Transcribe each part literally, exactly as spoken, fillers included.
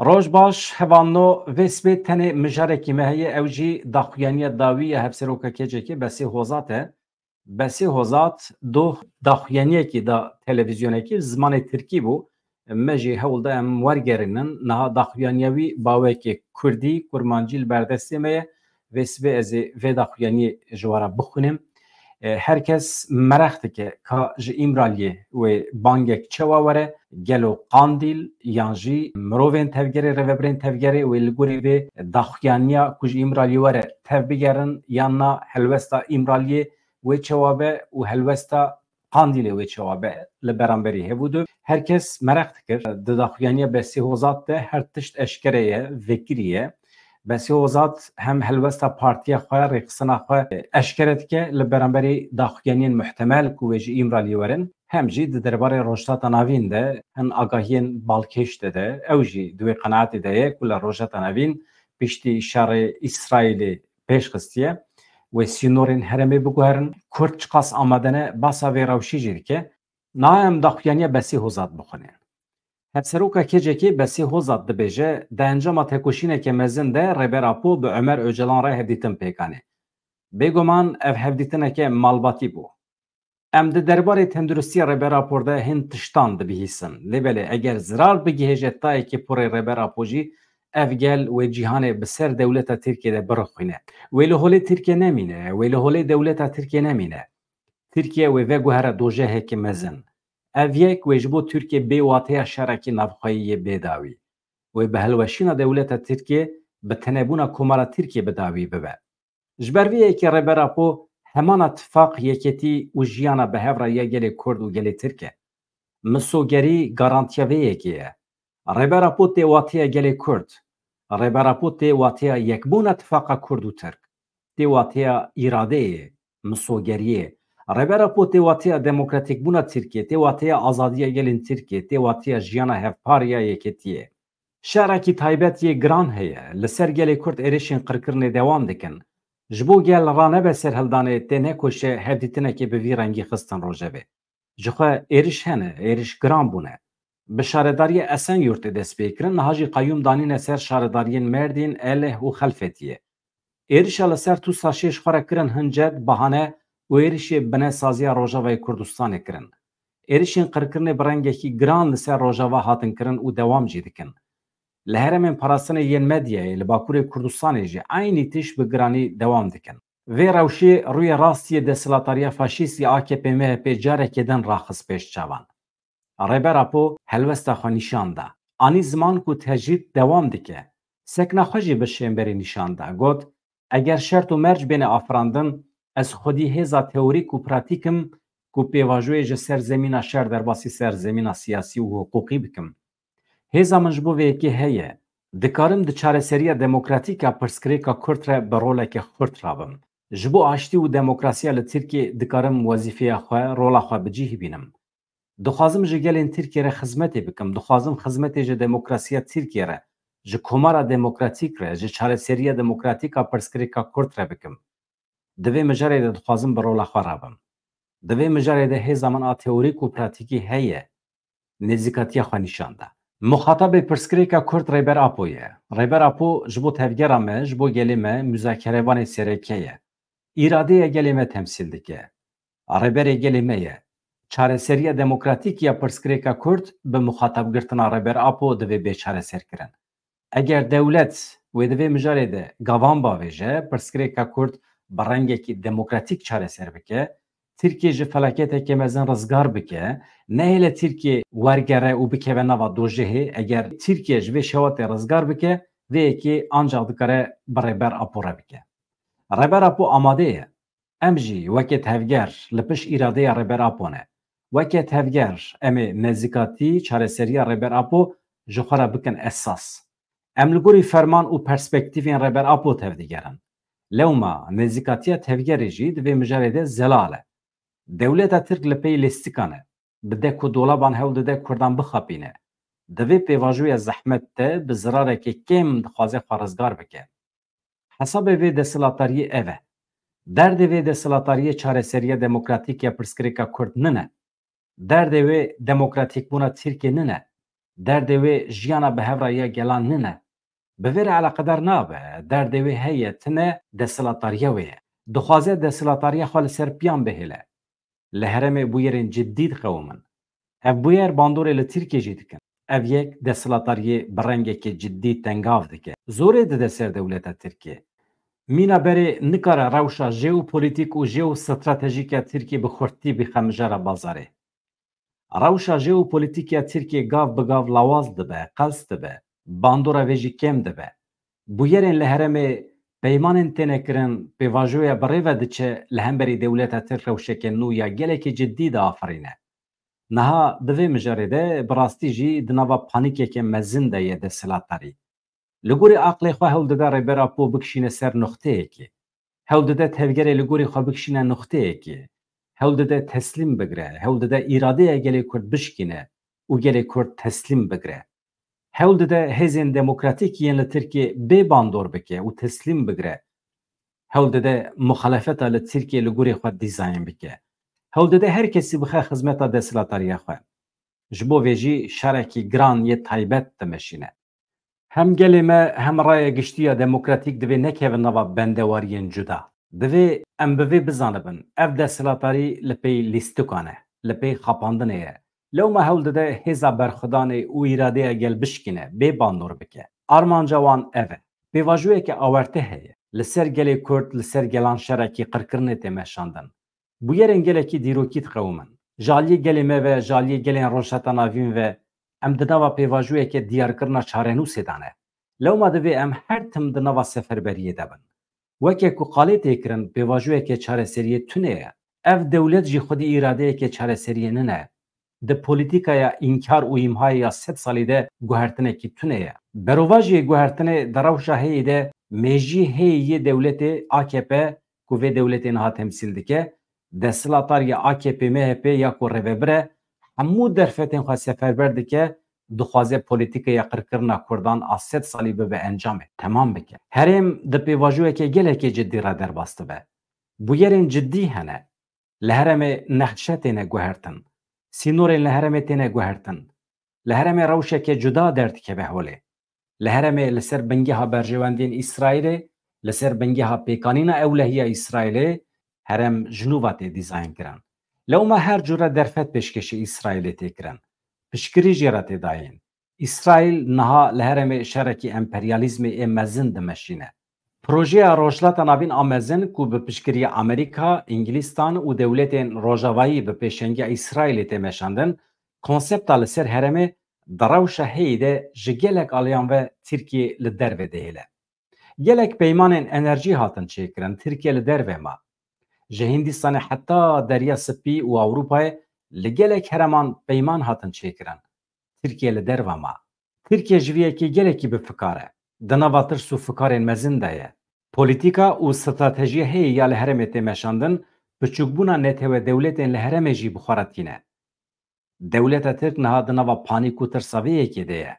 Roj baş, hevalno, vê sibê tenê mijarekî me heye, ew jî daxuyaniya dawî ya Hevseroka K C K Besê Hozat e. Besê Hozat doh daxuyaniyekî da televizyonekî, zimanê tirkî bû. Me jî hewl da em wergerînin. Niha daxuyaniya wî bawekê kurdî, kurmancî li ber destê me ye. Vê sibê ez ê vê daxuyaniyê ji we re bixwînim. E, her kes mereq dike ka ji Îmraliyê wê bangek çawa were, gelo Qandîl yan jî mirovên tevgerê, rêvebirên tevgerê wê li gorî vê daxuyaniya ku ji Îmraliyê were tev bigerin yan na helwesta Îmraliyê wê çawa be û helwesta Qandîlê wê çawa be li beramberî hev û du. Her kes mereq dikir. Di daxuyaniya Besê Hozat de her tişt eşkere ye, vekirî ye. Besê Hozat hem helwesta partiya xwe, rêxistina xwe eşkere dike li beramberî daxuyaniyên muhtemel ku wê ji Îmraliyê werin, hem jî di derbarê Rojhilata Navîn de hin agahiyên balkêş dide. Ew jî di wê qenaetê de ye ku li Rojhilata Navîn piştî şerê Îsraîlê pêş xistiye, wê sînorên herêmê biguherin. Kurd çiqas amade ne, basa vê rewşî jî dike. Niha em daxuyaniya Besê Hozat bixwînin. Hevseroka K C K Besê Hozat dibêje, di encama tekoşîneke mezin de Rêber Apo bi Ömer Ocalan re hevdîtin pêk anî. Bêguman ev hevdîtineke malbatî bû. Em di derbarê tenduristiya Rêber Apo de hin tiştan dibihîsin. Lê belê eger zirar bigihêje tayekê porê Rêber Apo jî, ev gel wê cîhanê bi ser dewleta Tirkiyê de birixwîne. Wê li holê Tirkiye nemîne, wê li holê dewleta Tirkiye nemîne. Tirkiye wê veguhere dojehekî mezin. Ev yek wê ji bo Tirkiye bê wateya şerekî navxweyî yê bêdawî. Wê bi hilweşîna dewleta Tirkiye, bi tenebûna Komara Tirkiye bi dawî bibe. Ji ber vê yekê Rêber Apo hemana tifaq, yeketî û jiyana bi hev re ya gelê Kurd û gelê Tirk e. Misogerî garantiya vê yekê ye. Rêber Apo tê wateya gelê Kurd. Rêber Apo tê wateya yekbûna tifaqa Kurd û Tirk. Tê wateya îradeyê, misogeriyê. Rêber Apo tê wateya demokratîkbûna Tirkiyê, tê wateya azadiya gelên Tirkiyê, tê wateya jiyana hevpar ya yeketiyê. Şerekî taybet yê giran heye. Li ser gelê Kurd êrişên qirkirinê dewam dikin. Ji bo gel ranebe serhildanê, tê nekoşe hevdîtinekê bi vî rengî xistin rojevê. Jixwe êriş hene, êriş giran bûne. Bi şaredariya Esenyurtê dest pê kirin, niha jî qeyûm danîne ser şaredariyên Mêrdîn, Elih û Xelfetiyê. Êrişa li ser Tûsa Şêş xwe re kirin hincet, bahane û êrişê binesaziya Rojavayê Kurdistanê kirin. Êrişên qirkirinê bi rengekî giran li ser Rojava hatin kirin û dewam jî dikin. Li herêmên parastinê yên medyayê li Bakurê Kurdistanê jî eynî tişt bi giranî dewam dikin. Vê rewşê rûyê rastî yê desthilatdariya faşîst ya A K P M H P carekê din raxist pêş çavan. Rêber Apo helwesta xwe nîşan da. Anî ziman ku tecrîd dewam dike. Sekna xwe jî bi Şêmberê nîşan da. Got, eger şert û merc bêne afirandin, ez xwedî hêza teorîk û pratîk im ku pêvajoyê ji ser zemîna şer derbasî ser zemîna siyasî û hiqûqî bikim. Hêza min ji bo vê yekê heye. Dikarim di çareseriya demokratîk ya pirsgirêka Kurd re bi roleke xurt rabim. Ji bo aştî û demokrasiya li Tirkiyê dikarim wezîfeya xwe, rola xwe bi cih bînim. Dixwazim ji gelên Tirkiyê re xizmetê bikim. Dixwazim xizmetê ji demokrasiya Tirkiyê re, ji Komara Demokratîk re, ji çareseriya demokratîk a pirsgirêka Kurd re bikim. Di vê mijarê de dixwazim bi rola xwe rabim. Di vê mijarê de hêza min a teorîk û pratîkî heye. Nêzîkatiya xwe nîşan da. Muxatabê pirsgirêka Kurd Rêber Apo ye. Rêber Apo ji bo tevgera me, ji bo gelê me, muzakerevanê sereke ye. Îradeya gelê me temsîl dike. Rêberê gelê me ye. Çareseriya demokratîk ya pirsgirêka Kurd bi muxatabgirtina Rêber Apo divê bê çareserkirin. Eger dewlet wê di vê mijarê de gavan bavêje, pirsgirêka Kurd bi rengekî demokratîk çareser bike, Tirkiye ji felaketeke mezin rizgar bike, nehêle Tirkiye wergere û bikeve nava dojehê, eger Tirkiye ji vê şewatê rizgar bike, vê yekê ancaq dikare bi Rêber Apo re bike. Rêber Apo amade ye. Em jî weke tevger li pişt îradeya Rêber Apo ne. Weke tevger em ê nêzîkatî, çareseriya Rêber Apo ji xwe re bikin esas. Em li gorî ferman û perspektîfên Rêber Apo tevdigerin. Lewma nêzîkatiya tevgerê jî di vê mijarê de zelal e. Dewleta Tirk li pey lîstikan e. Bi dek û dolaban hewl dide Kurdan bixapîne. Di vê pêvajoya zehmet de bi zirareke kêm dixwaze xwe rizgar bike. Hesabê vê desthilatdariyê ev e. Derdê vê desthilatdariyê çareseriya demokratîk ya pirsgirêka Kurd nine. Derdê wê demokratîkbûna Tirkiye nine. Derdê wê jiyana bi hev re ya gelan nine. Bi vê re eleqedar nabe. Derdê wê heye, tine desthilatdariya wê ye. Dixwaze desthilatdariya xwe li ser piyan bihêle. Li herêmê bûyerên cidî diqewimin. Ev bûyer bandorê li Tirkiyê jî dikin. Ev yek desthilatdariyê bi rengekê cidî tengav dike. Zorê dide ser dewleta Tirkiyê. Mîna berê nikare rewşa jeopolîtîk û jeostratejîk ya Tirkiyê bi xurtî bixe mijara bazarê. Rewşa jeopolîtîk ya Tirkiyê gav bi gav lawaz dibe, qels dibe, bandora vê jî kêm dibe. Bûyerên li herêmê peymanên têne kirin, pêvajoya bi rê ve diçe, li hemberî dewleta Tirk rewşeke nû ya gelekî cidî diafirîne. Niha di vê mijarê de bi rastî jî di nava panîkeke mezin de ye desthilatdarî. Li gorî aqlê xwe hewl dide Rêber Apo bikişîne ser nuqteyekê. Hewl dide tevgerê li gorî xwe bikişîne nuqteyekê. Hewl dide teslîm bigire, hewl dide îradeya gelê Kurd bişkîne û gelê Kurd teslîm bigire. Hewl dide hêzên demokratîk yên li Tirkiyê bê bandor bike û teslîm bigire. Hewl dide muxalefeta li Tirkiyê li gorî xwe dîzayn bike. Hewl dide her kesî bixe xizmeta desthilatdariya xwe. Ji bo vê jî şerekî giran yê taybet dimeşîne. Hem gelê me hem raya giştî ya demokratîk divê nekevin nava bendewariyên cuda. Divê em bi vê bizanibin, ev desthilatdarî li pey lîstikan e, li pey xapandinê ye. Lewma hewl dide hêza berxwedanê û îradeya gel bişkîne, bê bandor bike. Armanca wan ev e. Pêvajoyeke awarte heye. Li ser gelê Kurd, li ser gelan şerekî qirkirinê tê meşandin. Bûyerên gelekî dîrokî diqewimin. Ji aliyê gelê me ve, ji aliyê gelên Rojhilata Navîn ve, em di nava pêvajoyeke diyarkirina çarenûsê de ne. Lewma divê em her tim di nava seferberiyê de bin. Weke ku qalê tê kirin, pêvajoyeke çareseriyê tune ye. Ev dewlet jî xwedî îradeyeke çareseriyê nine. Di polîtîkaya înkar û îmhayê ya sed salî de guhertinekî tune ye. Berovajiyê guhertinê di rewşa heyî de mêjiyê heyî yê dewletê A K P ku vê dewletê niha temsîl dike, desthilatdar ya A K P M H P ya ku rêvebir e, hemû derfetên xwe seferber dike, dixwaze polîtîkeya qirkirina Kurdan a sed salî bibe encamê, temam bike. Herêm di pêvajoyeke gelekê cidî re derbas dibe. Bûyerên cidî hene. Li herêmê nexşe têne guhertin. Sînorên li herêmê têne guhertin. Li herêmê rewşeke cuda derdikeve holê. Li herêmê li ser bingeha berjewendiyên Îsraîlê, li ser bingeha pêkanîna ewlehiya Îsraîlê herêm ji nû ve tê dîzayn kirin. Lewma her cure derfet pêşkêşî Îsraîlê tê kirin. Piştgirî jê re tê dayîn. Îsraîl niha li herêmê şerekî emperyalîzmê ê mezin dimeşîne. Projeya Rojhilata Navîn a mezin ku bi piştgiriya Amerîka, Îngilîstan û dewletên Rojavayî bi pêşengiya Îsraîlê tê meşandin, konsepta li ser herêmê di rewşa heyî de ji gelek aliyan ve Tirkiye li derve dihêle. Gelek peymanên enerjî hatin çêkirin, Tirkiye li derve ma. Ji Hîndistanê heta Derya Spî û Ewropayê li gelek herêman peyman hatin çêkirin. Tirkiye li derve ma. Tirkiye ji vê yekê gelekî bi fikar e. Di nava tirs û fikarên mezin de ye. Polîtîka û stratejiya heyî ya li herêmê tê meşandin, biçûkbûna netewe dewletên li herêmê jî bi xwe re tîne. Dewleta Tirk niha di nava panîk û tirsa vê yekê de ye.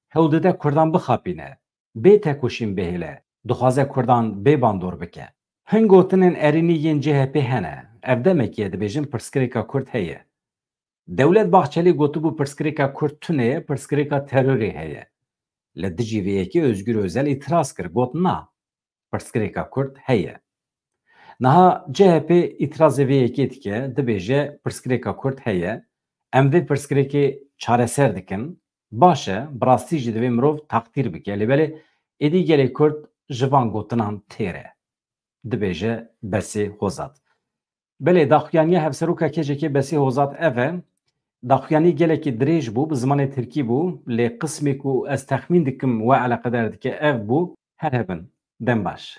Hewl dide Kurdan bixapîne, bê tekoşîn bihêle, dixwaze Kurdan bê bandor bike. Hin gotinên erênî yên C H P hene. Ev demekî ye dibêjin pirsgirêka Kurd heye. Dewlet Bahçelî gotibû pirsgirêka Kurd tune ye, pirsgirêka terorê heye. Li dijî vê yekê Ozgur Ozel îtiraz kir, got na, pirsgirêka Kurd heye. Niha C H P îtirazê vê yekê dike, dibêje pirsgirêka Kurd heye, em vê pirsgirêkê çareser dikin. Baş e, bi rastî jî divê mirov taqdîr bike, lê belê êdî gelê Kurd ji van gotinan têr e, dibêje Besê Hozat. Belê, daxuyaniya Hevseroka K C K Besê Hozat ev e. Daxuyanî gelekî dirêj bû, bi zimanê tirkî bû, lê qismê ku ez texmîn dikim we eleqedar dike ev bû. Her hebin. Dem baş.